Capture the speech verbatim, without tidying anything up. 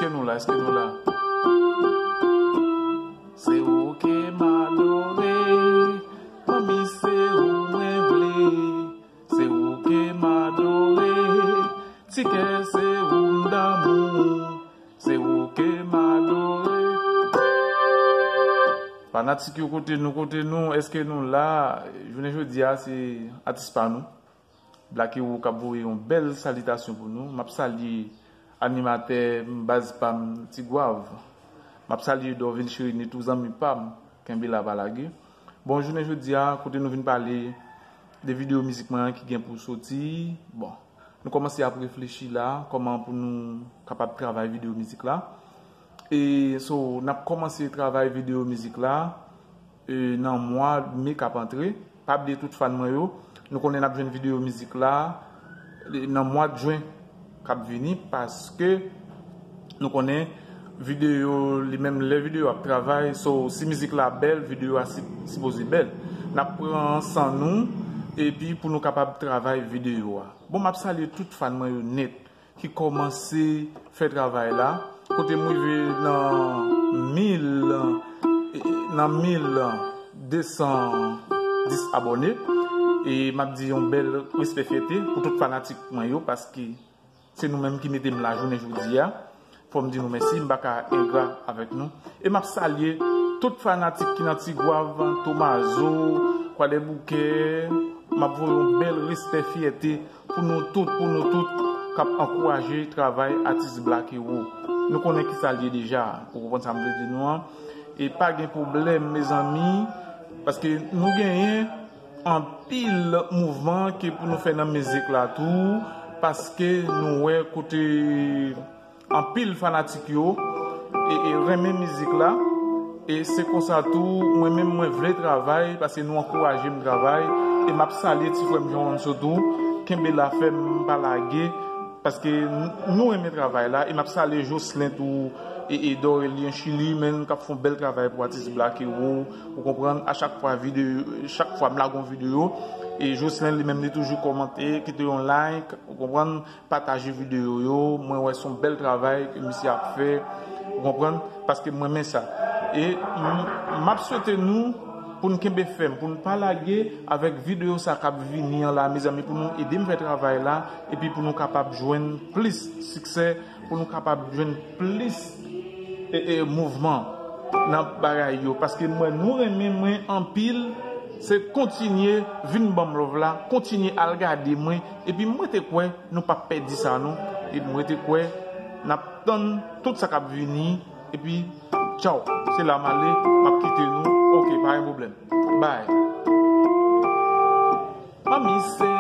Èske nou la? Èske nou la? Se ou ke m adore, manmi, se ou mwen vle. Se ou ke m adore, ti kè, se ou m damou. Se ou ke m adore. Fanatik yo, kote nou, kote nou, èske nou la? Jounen jodi a, se atis pa nou, Black Hero, k ap voye yon bèl salitasyon pou nou. M ap salye animatè m, baz pa m, Ti Gwav. M ap salye Dorvin Cherinet, tou zanmi pa m, kenbe la, pa lage. Bon, jounen jodi a, kote nou vin pale de videyo mizik mwen an ki gen pou soti. Bon, nou kòmanse ap reflechi la, kòman pou nou kapab travay videyo mizik la. E so, n ap kòmanse travay videyo mizik la, e, nan mwa me k ap antre. Pa bliye tout fan mwen yo, nou konnen n ap jwenn videyo mizik la, e, nan mwa jen k ap vini, paske nou konnen videyo, li menm lè videyo ap travay, so, si mizik la bèl, videyo a si-, sipoze bèl. N ap pran san nou, epi pou nou kapab travay videyo a. Bon, m ap salye tout fan mwen yo nèt ki kòmanse fè travay la, kote m rive nan mil, nan mil de san dis abòne. E m ap di yon bèl respè, fyète pou tout fanatik mwen yo, paske se nou menm ki mete m la jounen jodi a. Fò m di nou mèsi, m pa ka engra avèk nou. E m ap salye tout fanatik ki nan Ti Gwav, Tomazo, Kwadèboukè. M ap voye yon bèl respè, fyète pou nou tout, pou nou tout k ap ankouraje travay atis Black Hero. Nou konnen ki sa l ye deja, ou konprann sa m vle di nou an. E pa gen pwoblèm, mezanmi, paske nou genyen anpil mouvman ke pou nou fè nan mizik la tou, paske nou wè kote anpil fanatik yo e, e renmen mizik la. E se konsa tou, mwen menm, mwen vle travay, paske nou ankouraje m travay. E m ap salye ti frè m Jean Ronso tou, kenbe la, fè m pa lage, paske n-, nou renmen travay la. E m ap salye Jocelyn tou, e, e Dorelien Chili, menm, k ap fè yon bèl travay pou atis Black Hero, ou konprann, a chak fwa videyo, chak fwa m lage yon videyo, e Jocelyn li menm li toujou kòmante, kite yon like, ou konprann, pataje videyo yo. Mwen wè se yon bèl travay ke misye ap fè, ou konprann, paske m renmen sa. E m, m ap swete nou pou n kenbe fèm, pou n pa lage avèk videyo sa k ap vini an la, mezanmi, pou nou ede m fè travay la, epi pou nou kapab jwenn plis siksè, pou nou kapab jwenn plis, e, e, mouvman nan bagay yo. Paske mwen, nou renmen mwen anpil, se kontinye vin ban m love la, kontinye al gade mwen, epi mwen te kwè nou p ap pèdi sa non. E mwen te kwè n ap tann tout sa k ap vini, epi tchaw, se la m ale, m ap kite nou. Oke, pa gen pwoblèm. Bye. Manmi, se